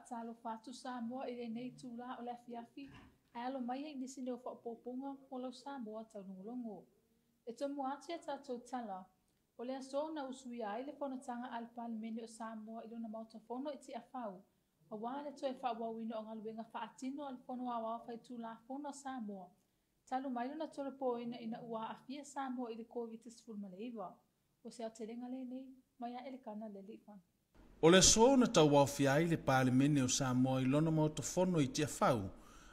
Faatalofa atu Samoa i lenei itula o le afiafi, ae alo mai ai i nisi nei o faaopoopoga mo lau Samoa taulogologo. E tomua atu ia tatou tala, o le aso na usuia ai le fonotaga a le Palemene o Samoa i lona Maota Fono i Tiafau, aua le toe faaauauina o galuega faatino a le Fono Aoao Faitulafono a Samoa, talu mai lona tolopoina ina ua aafia Samoa i le Koviti-19. O se aotelega lenei, mai a Elekana Lealiifano. O le aso na tauaofia ai le Palemene o Samoa i lona Maota Fono i Tiafau,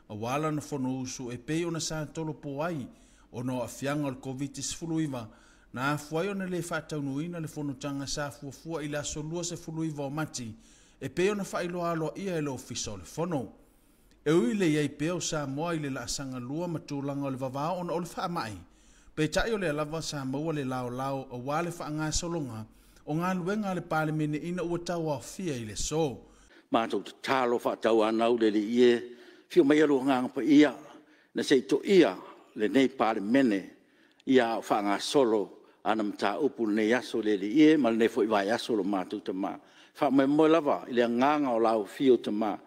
aua lana fonousu e pei ona sa tolopo ai ona o aafiaga o le Koviti-19, na afua ai ona le faataunuuina le fonotaga sa fuafua i le aso 29 o Mati, e pei ona faailoa aloaia e le Ofisa o le Fono. E ui le i ai pea o Samoa i le laasaga lua ma tulaga o le vavao ona o le faamai, peitai o lea lava sa maua le laolao aua le faagasologa o galuega a le Palemene ina ua tauaofia i le aso. Matou tatalo faatauanau le Alii e, afio maia lou Agaga Paia ina se i toia lenei Palemene a o faagasolo ana mataupu i lenei aso le Alii e ma lenei foi vaiaso lo matou Tama. E faamoemoe lava i le agaga o lau Afio Tama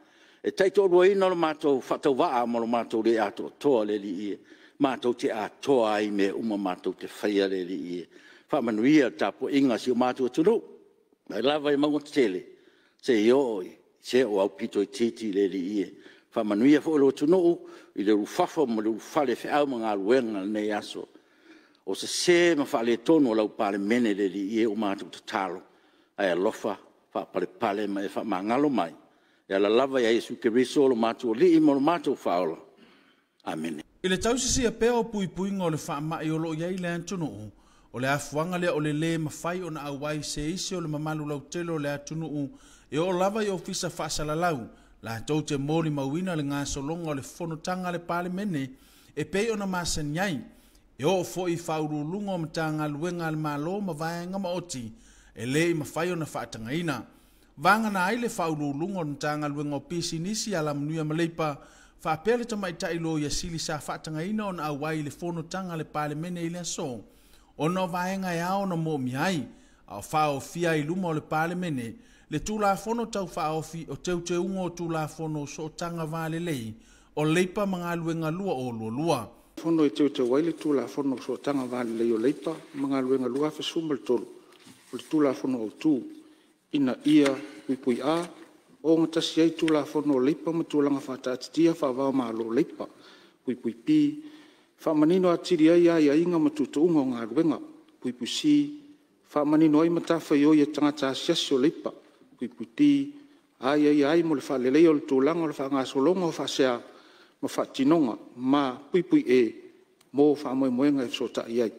e taitoaluaina lo matou faatauvaa ma lo matou le atoatoa le Alii e, matou te atoa ai i mea uma matou te faia le Alii e. Faamanuia le tapuaiga a si o matou atunuu, mai lava i mauga tetele seia oo i se ua aupito itiiti le Alii e. Faamanuia foi lou atunuu i le ulufafo ma le ulufale i feau ma galuega i lenei aso. O sese ma faaletonu o lau Palemene le Alii e, ua matou tatalo, ae alofa faapalepale ma e faamagalo mai, e ala lava ia Iesu Keriso o lo matou Alii ma lo matou Faaola. Amene. I le tausisia pea o puipuiga o le faamai o lo o i ai le atunuu, o le afuaga lea o le lē mafai ona auai se isi o le mamalu lautele o le atunuu e oo lava i ofisa faasalalau latou te molimauina le gasologa o le fonotaga a le Palemene e pei ona masani ai, e oo foi i faauluuluga o Matagaluega a le Malo ma vaega maoti e le i mafai ona faatagaina. Vagana ai le faauluuluga o le Matagaluega o Pisinisi, Alamanuia ma Leipa faapea le tamaitai Loia Sili sa faatagaina ona auai i le fonotaga a le Palemene i le aso, ona o vaega e ao ona moomia ai, a o faaofia ai i luma o le Palemene le Tulafono Tau Faaofi o Teuteuga o Tulafono o Sootaga Va Lelei o Leipa ma Galuega 2022. Fono e Teuteu ai le Tulafono o Sootaga Va Lelei o Leipa ma Galuega 2013, o le Tulafono Autu, ina ia: (a). Ogatasi ai Tulafono o Leipa ma Tulaga Faataatitia faava-o-Malo o Leipa. (b). Faamanino atili ai aiaiga ma tuutuuga o galuega. (c). Faamanino ai matafaioi a tagata asiasi o leipa. (d). Aiaia ai mo le faaleleia o le tulaga o le faagasologa o faasea ma faatinoga, ma (e). Mo faamoemoega e fesootai ai.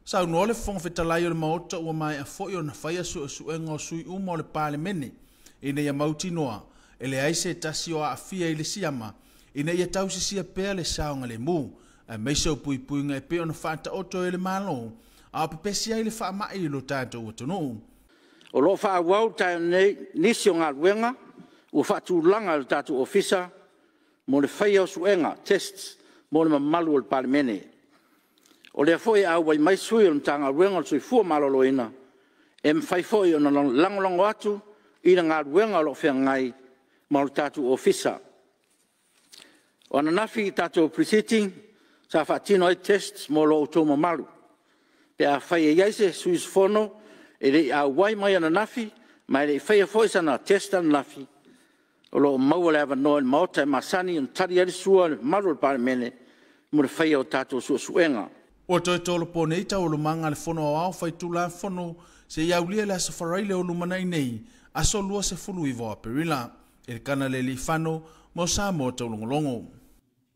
Saunoa le Fofoga Fetalai o le Maota ua maea foi ona faia suesuega o sui uma o le Palemene ina ia mautinoa e leai se tasi o aafia i le siama, ina ia tausisia pea le saogalemu aemaise o puipuiga e pei ona faataoto e le Malo a o pepesi ai le faamai i lo tatou atunuu. O lo o faaauau i le taeao nei nisi o galuega ua faatulaga e le tatou Ofisa mo le faia o suega, tests mo le mamalu o le Palemene. O lea foi e auai mai sui o le Matagaluega o le Soifua Maloloina, e mafai foi ona lagolago atu i le galuega o lo o feagai ma le tatou Ofisa. O ananafi i le tatou Pre-Sitting sa faatino ai tests mo lo outou mamalu. Pe afai e i ai se sui usufono e le i auai mai ananafi ma e le i faia foi sana test ananafi, o lo o maua le avanoa i le Maota e masani ona tali ai le sua a le mamalu o le Palemene mo le faia o tatou suesuega. Ua toe tolopo nei taualumaga a le Fono Aoao Faitulafono seia aulia le aso Faraile o lumanai nei, aso 29 o Aperila. Elekana Lealiifano mo Samoa Taulogologo.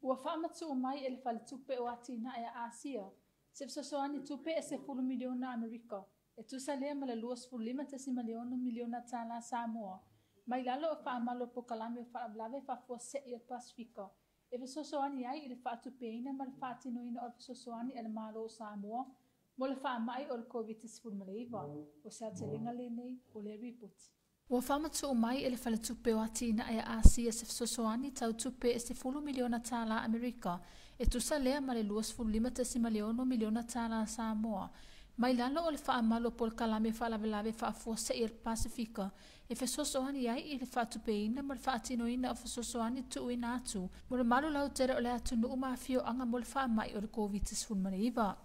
Ua faamatuu mai e le Faletupe o Atinae a Asia se fesoasoani tupe e $10 miliona Amerika, e tusa lea ma le $25.6 miliona tala Samoa, mai lalo o faamalu o Polokalame o Faalavelave Faafuasei o le Pasefika, e fesoasoani ai i le faatupeina ma le faatinoina o le fesoasoani a le Malo o Samoa mo le faamai o le Koviti-19. O se aotelega lenei o lea lipoti. Ua faamatuu mai e le Faletupe o Atinae a Asia se fesoasoani tau tupe e $10 miliona tala Amerika, e tusa lea ma le $25.6 miliona tala Samoa, Mai lalo o le faamalu o polokalame faalavelave faafuasei a le Pasefika e fesoasoani ai i le faatupeina ma le faatinoina o fesoasoani tuuina atu mo le malu lautele o le atunuu ma afioaga mo le faamai o le Koviti-19.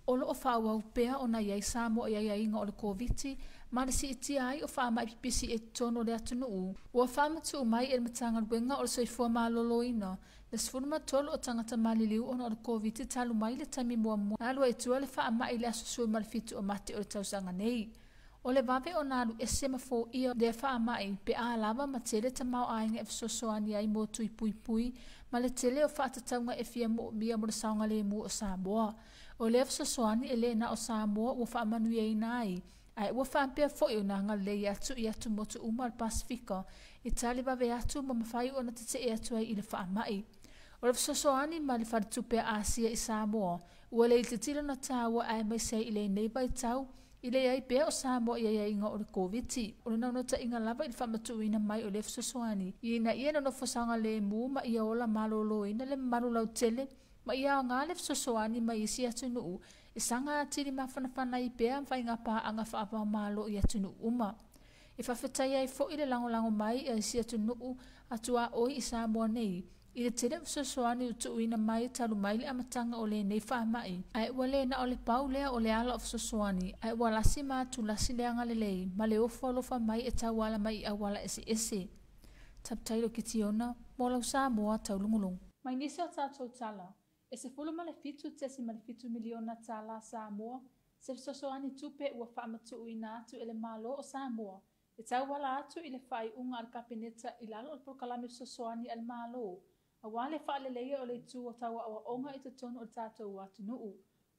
O loo faaauau pea ona i ai Samoa i aiaiga o le Koviti ma le siitia ai o faamai pipisi i totonu o le atunuu. Ua faamatuu mai e le Matagaluega o le Soifua Maloloina le 13 o tagata maliliu ona o le Koviti talu mai le taimi muamua na alu ai i tua le faamai i le aso 17 o Mati o le tausaga nei. O le vave ona alu ese ma foia lea faamai pe a lava ma tele tamaoaiga e fesoasoani ai mo tui puipui ma le tele o faatatauga e fia moomia mo le saogalemu o Samoa. O lea fesoasoani e le na o Samoa ua faamanuiaina ai, ae ua faapea foi ona agalelei atu i atumotu uma o le Pasefika e tali vave atu ma mafai ona tetee atu ai i le faamai. O le fesoasoani ma le faletupe a Asia i Samoa ua le tilotilo na tāua aemaise ai i lenei vaitau i le ai pea o Samoa i aiaiga o le Koviti. O le naunautaiga lava i le faamatuuina mai o lea fesoasoani ina ia nonofo saogalemu ma ia ola maloloina le mamalu lautele ma ia aoga le fesoasoani mai isi atunuu e saga atili mafanafana ai pea faiga paaga faava-o-Malo i atunuu uma. E faafetai ai foi le lagolago mai a isi atunuu atuaoi i Samoa nei i le tele o fesoasoani ua tuuina mai talu mai le amataga o lenei faamai, ae ua le na o le pau lea o le ala o fesoasoani, ae ua lasi ma atulasi le agalelei ma le ofo alofa mai e tauala mai i auala eseese. Taputai o Kitiona, mo lau Samoa taulugulugu. Mai nisi o tatou tala, e 17.7 miliona tālā Samoa se fesoasoani tupe ua faamatuuina atu e le Malo o Samoa e tauala atu i le faaiuga a le Kapeneta i lalo o le polokalame fesoasoani a le Malo auā le faaleleia o le itu o tauaoaoga i totonu o le tatou atunuu.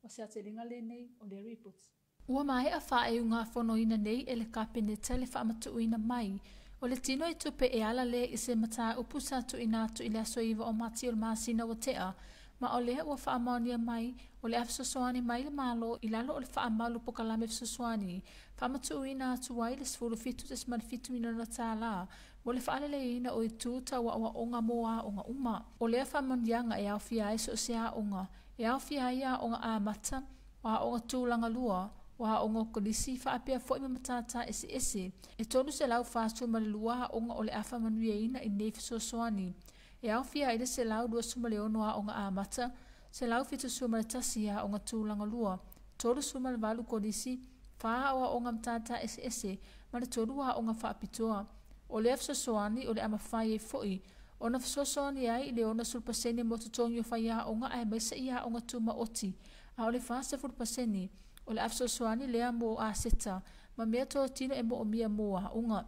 O se aotelega lenei o le ripoti. Ua maea faaiugafonoina nei e le Kapeneta le faamatuuina mai o le tino i tupe e ala lea i se mataupu sa tuuina atu i le aso 9 o Mati o le masina ua tea, ma o lea ua faamaonia mai o le a fesoasoani mai le Malo i lalo o le faamalu polokalame fesoasoani faamatuuina atu ai le 17.7 miliona tālā mo le faaleleiina o itu tauaoaoga mo aoga uma. O lea faamanuiaga e aofia ai so o se aoga, e aofia ai aoga amata, o aoga tulaga lua, o aoga o kolisi faapea foi ma matata eseese. E 342 aoga o le a faamanuiaina i nei fesoasoani, e aofia ai le 126 aoga amata, 171 aoga tulaga lua, 38 kolisi, 4 aoaoga matata eseese ma le 3 aoga faapitoa. O lea fesoasoani o le a mafai ai foi ona fesoasoani ai i le 60% mo totogi o faiaoga aemaise i aoga tumaoti, a o le 40% o le a fesoasoani lea mo aseta ma mea totino e moomia mo aoga.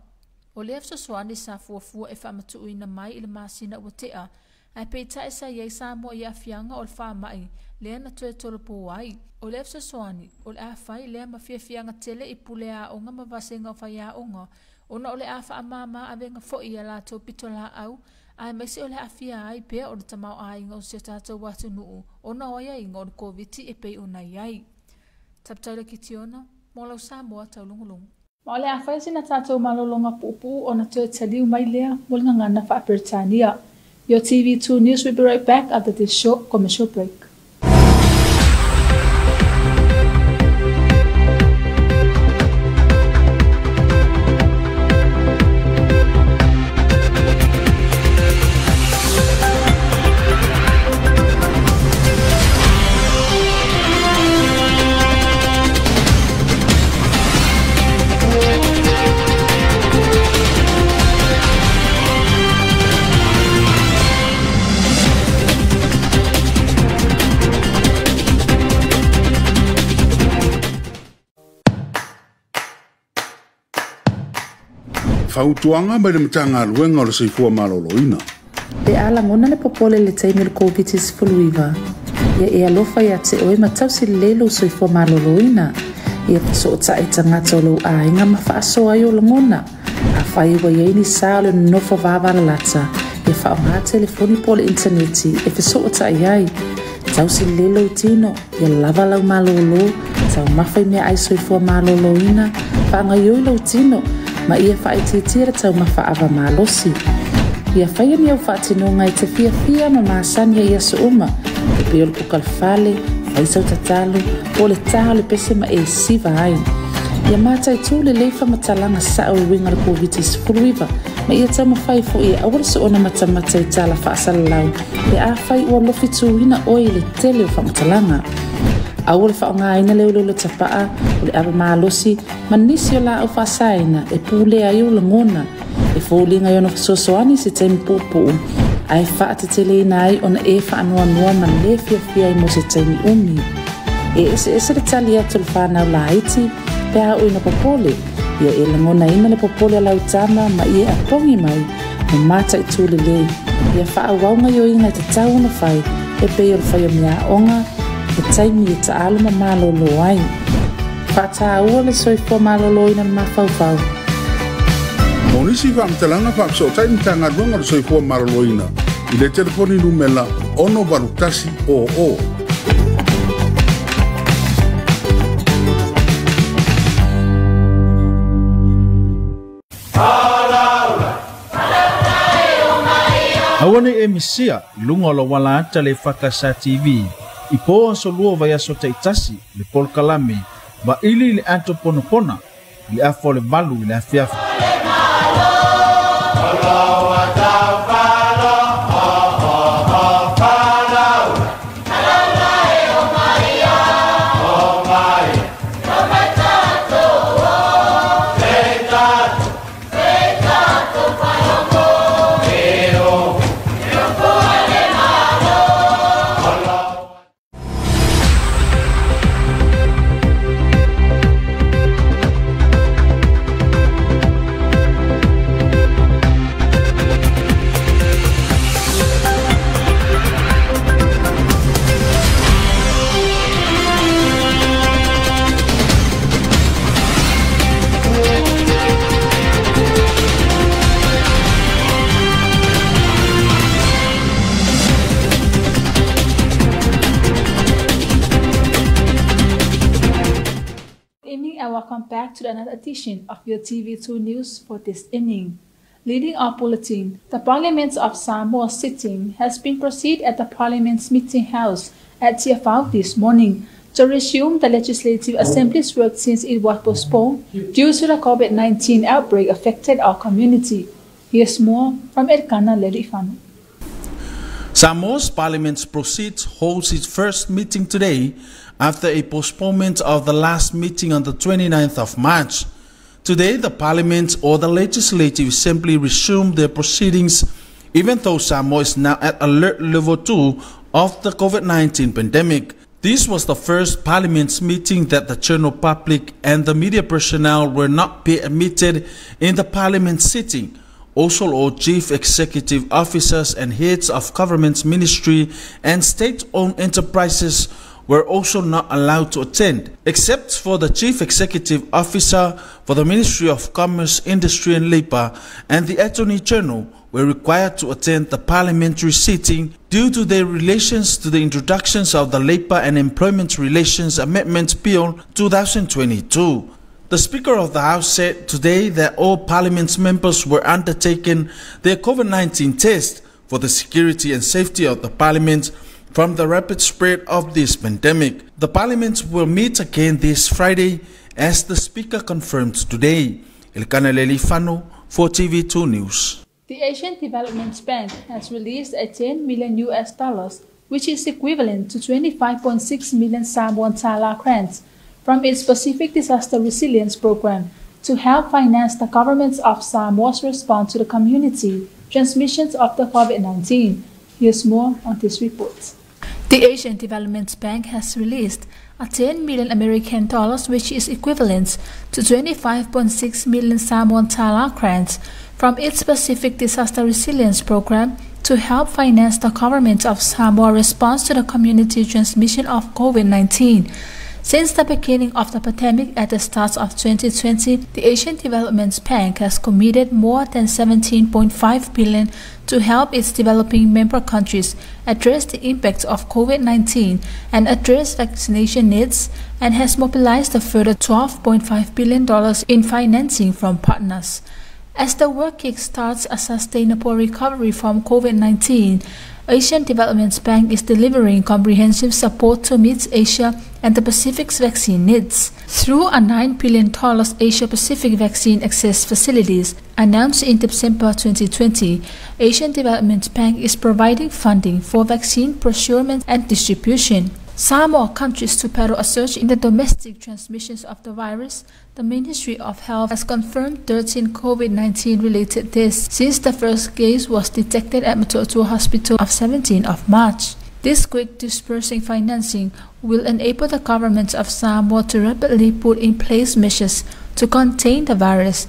O lea fesoasoani sa fuafua e faamatuuina mai i le masina ua tea, ae peitai sa i ai Samoa i aafiaga o le faamai lea na toe tolopo ai. O lea fesoasoani o le a fai lea ma fiafiaga tele i pule aoga ma vasega o faiaoga, ona o le a faamama avega foi ia latou pitolaau, aemaise o le aafia ai pea o le tamaoaiga o si o tatou atunuu ona o aiaiga o le Koviti e pei ona i ai. Taputai le Kitiona, mo lau Samoa taulugulugu. Ma o le a fai sina tatou malologa puupuu ona toe taliu mai lea mo le gagana faa-Peretania. Your TV2 News will be right back after this short commercial break. Fautuaga mai le Matagaluega o le Soifua Maloloina. Pe a lagona le popole i le taimi o le Koviti-19, ia e alofa ia te oe ma tausi lelei lou soifua maloloina. Ia fesootai i tagata o lou aiga ma faasoa ai o lagona. Afai ua i ai ni sa o le nonofo vavalalata, ia faaaoga telefoni po o le initaneti e fesootai ai. Tausi lelei lou tino, ia lava lau malōlō, taumafa i meaai soifua malōlōina, faagaioi lou tino, ma ia faaitiitia le taumafa ava malosi. Ia faia ni au faatinoga e te fiafia ma masani ai i aso uma, e pei o le kuka le fale, Fai sau tatalo po o le tā o le pese ma e siva ai. Ia mataitū lelei faamatalaga sa'o e uiga le Koviti-19 ma ia taumafai fo'i e aua le soona matamata i tala faasalalau pe afai ua lofituina oe i le tele o faamatalaga. Aua le faaaogāina le uleule tapa'a o le ava malosi ma nisi o laau faasaina e pulea ai ou lagona e foliga i ona fesoasoani i se taimi puupuu ae faateteleina ai ona e faanoanoa ma lē fiafia ai mo se taimi umi. E eseese le tali atu o le fanau laiti pe a oo ina popole. Ia e lagonaina le popole a lau tama ma ia e apogi mai ma mataitū lelei. Ia faaauau gaoioiga e tatau ona fai e pei o le fai o meaaoga e taimi e taalo ma malōlō ai. Faataua le soifua malōlōina o le mafaufau. Mo nisi faamatalaga faafesootai Matagaluega o le Soifua Maloloina i le telefoni numela 681 00. Aua nei e misia i luga o le auala ata le EFKS TV i po aso lua vaiaso taitasi le polokalame Vaili i le Ato Ponapona i le 7:30 i le afiafi. Evening and welcome back to another edition of your TV2 News for this evening. Leading our bulletin, the Parliament of Samoa sitting has been proceeded at the Parliament's meeting house at Tiafau this morning to resume the Legislative Assembly's work since it was postponed due to the COVID-19 outbreak affected our community. Here's more from Elkanah Lealiifano. Samoa's Parliament proceeds holds its first meeting today after a postponement of the last meeting on the 29th of March. Today, the Parliament or the Legislative Assembly resumed their proceedings, even though Samoa is now at alert level 2 of the COVID-19 pandemic. This was the first Parliament's meeting that the general public and the media personnel were not be admitted in the Parliament sitting. Also, all chief executive officers and heads of government's ministry and state-owned enterprises were also not allowed to attend, except for the chief executive officer for the Ministry of Commerce, Industry and Labour and the Attorney General were required to attend the parliamentary sitting due to their relations to the introductions of the Labour and Employment Relations Amendment Bill 2022. The Speaker of the House said today that all Parliament's members were undertaking their COVID-19 test for the security and safety of the Parliament from the rapid spread of this pandemic. The Parliament will meet again this Friday, as the Speaker confirmed today. Elkanah Lealiifano for TV2 News. The Asian Development Bank has released a 10 million US dollars, which is equivalent to 25.6 million Samoan Tala grants from its Pacific Disaster Resilience Program to help finance the government of Samoa's response to the community transmissions of the COVID-19. Here's more on this report. The Asian Development Bank has released a 10 million American dollars, which is equivalent to 25.6 million Samoan Tala grants from its Pacific Disaster Resilience Program to help finance the government of Samoa response to the community transmission of COVID-19. Since the beginning of the pandemic at the start of 2020, the Asian Development Bank has committed more than 17.5 billion to help its developing member countries address the impact of COVID-19 and address vaccination needs, and has mobilized a further $12.5 billion in financing from partners. As the work kickstarts a sustainable recovery from COVID-19 Asian Development Bank is delivering comprehensive support to meet Asia and the Pacific's vaccine needs. Through a $9 billion Asia-Pacific Vaccine Access Facilities announced in December 2020, Asian Development Bank is providing funding for vaccine procurement and distribution. Samoa countries to battle a surge in the domestic transmissions of the virus. The Ministry of Health has confirmed 13 COVID-19 related deaths since the first case was detected at Motootua Hospital of 17 of March. This quick dispersing financing will enable the government of Samoa to rapidly put in place measures to contain the virus.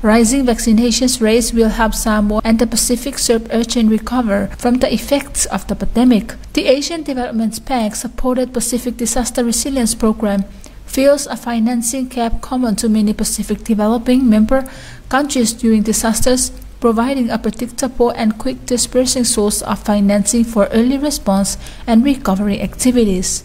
Rising vaccination rates will help Samoa and the Pacific sub-urgent recover from the effects of the pandemic. The Asian Development Bank supported Pacific Disaster Resilience Program fills a financing gap common to many Pacific developing member countries during disasters, providing a predictable and quick dispersing source of financing for early response and recovery activities.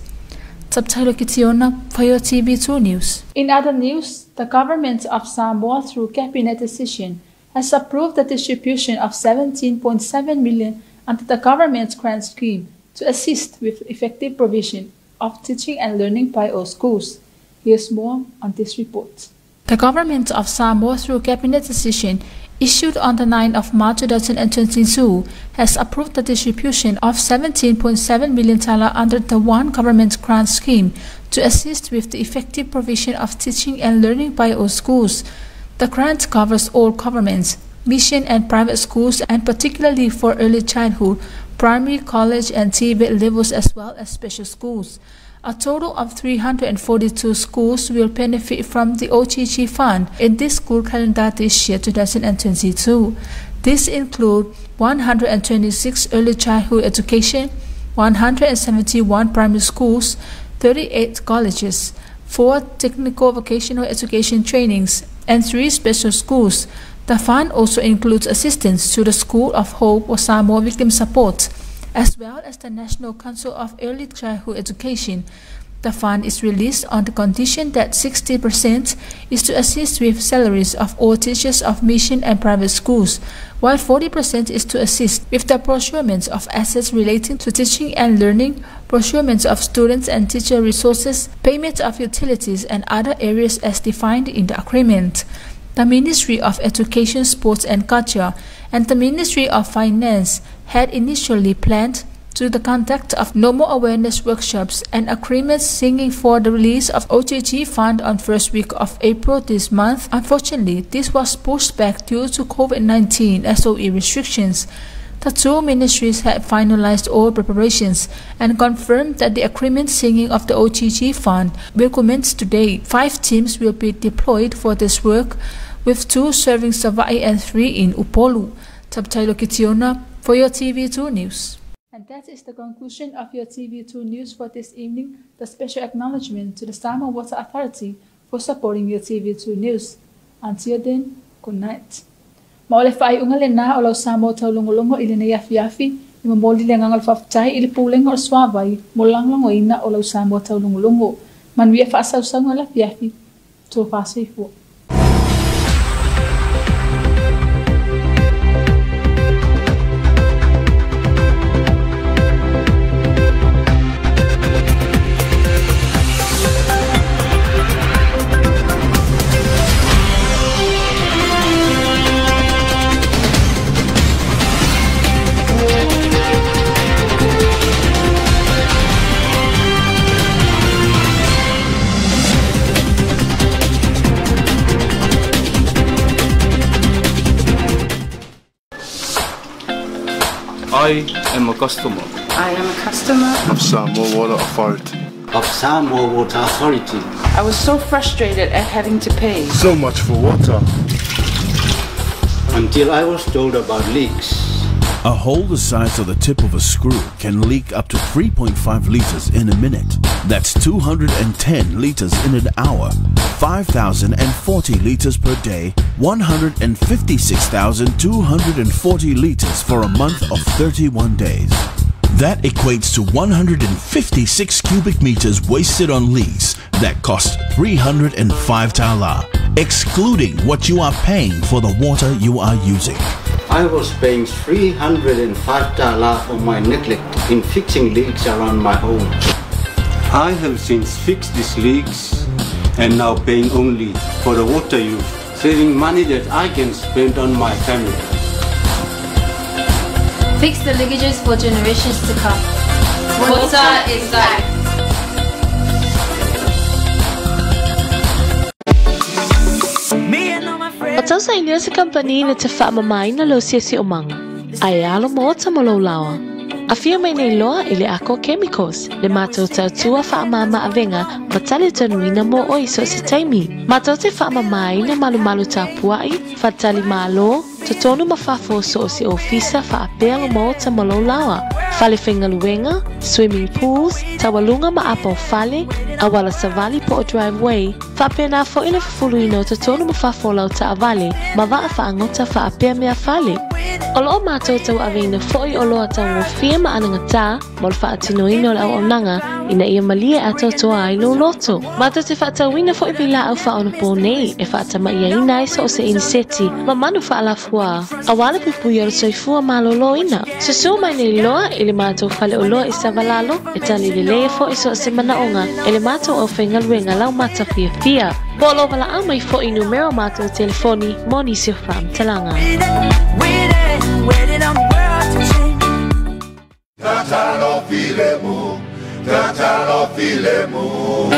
Subtitle Kitiona for your TV2 News. In other news, the government of Samoa, through cabinet decision, has approved the distribution of 17.7 million under the government's grant scheme to assist with effective provision of teaching and learning by all schools. Here's more on this report. The government of Samoa, through cabinet decision issued on the 9th of March 2022, has approved the distribution of 17.7 million tala under the One Government Grant Scheme to assist with the effective provision of teaching and learning by all schools. The grant covers all governments, mission and private schools, and particularly for early childhood, primary, college and TVET levels, as well as special schools. A total of 342 schools will benefit from the OGG fund in this school calendar this year, 2022. This includes 126 early childhood education, 171 primary schools, 38 colleges, 4 technical vocational education trainings, and 3 special schools. The fund also includes assistance to the School of Hope or Samoa Victim Support, as well as the National Council of Early Childhood Education. The fund is released on the condition that 60% is to assist with salaries of all teachers of mission and private schools, while 40% is to assist with the procurement of assets relating to teaching and learning, procurement of students and teacher resources, payment of utilities and other areas as defined in the agreement. The Ministry of Education, Sports and Culture and the Ministry of Finance had initially planned to the conduct of normal awareness workshops and agreements singing for the release of OGG fund on first week of April this month. Unfortunately, this was pushed back due to COVID-19 SOE restrictions. The two ministries had finalized all preparations and confirmed that the agreement singing of the OGG fund will commence today. 5 teams will be deployed for this work, with 2 serving Savaii and 3 in Upolu. Subtitle Kitiona for your TV2 News. And that is the conclusion of your TV2 News for this evening. The special acknowledgement to the Samoa Water Authority for supporting your TV2 News. Until then, good night. Maole whai ungale na o lau Samoa taulongolongo i lene yafi yafi, i mamoli le ngangal whaftai i le pūlenga o suavai, mo langlango ina o lau Samoa taulongolongo. Manuia whaasausaunga la fiafi, tō whāseifua. I am a customer. I am a customer of Samoa Water Authority. Of Samoa Water Authority. I was so frustrated at having to pay so much for water. Until I was told about leaks. A hole the size of the tip of a screw can leak up to 3.5 liters in a minute. That's 210 liters in an hour, 5,040 liters per day, 156,240 liters for a month of 31 days. That equates to 156 cubic meters wasted on leaks that cost 305 tala, excluding what you are paying for the water you are using. I was paying $305 for my neglect in fixing leaks around my home. I have since fixed these leaks and now paying only for the water use, saving money that I can spend on my family. Fix the leakages for generations to come. Water is life. O tausaga se kamupani na te faamamaina lou siosiomaga, ae alo maota ma lou laoa. Afio mai nei loa i le Ako Chemicals, le matou tautua faamama avega ma tali tanuina mo oe so se taimi. Matou te faamamaina malumalu tapuai, fatali malo, totonu ma fafo so o se ofisa faapea lo maota ma lou laoa. Fale faigaluega, swimming pools, taualuga ma apa o fale, auala savali po o driveway, faapena fo'i le fufuluina o totonu ma fafo o lau taavale, ma vaa faagota faapea mea fale. O loo matou tauaveina fo'i o loa taugofie ma anagatā mo le faatinoina o le auaunaga ina ia malie atoatoa ai lou loto. Matou te faatauina fo'i vailaau faaonapō nei e faatamaiaina ai so o se iniseti ma manu faalafuā auā le puipuia o le soifua malōlōina. Susū mai nei loa i le matou faleoloa i Savalalo e tali lelei fo'i so o se manaoga e le matou aufaigaluega laumata fiafia. Po o lou valaau mai fo'i numera o matou telefoni mo nisi o faamatalaga. Tatalo filemu, tatalo filemu.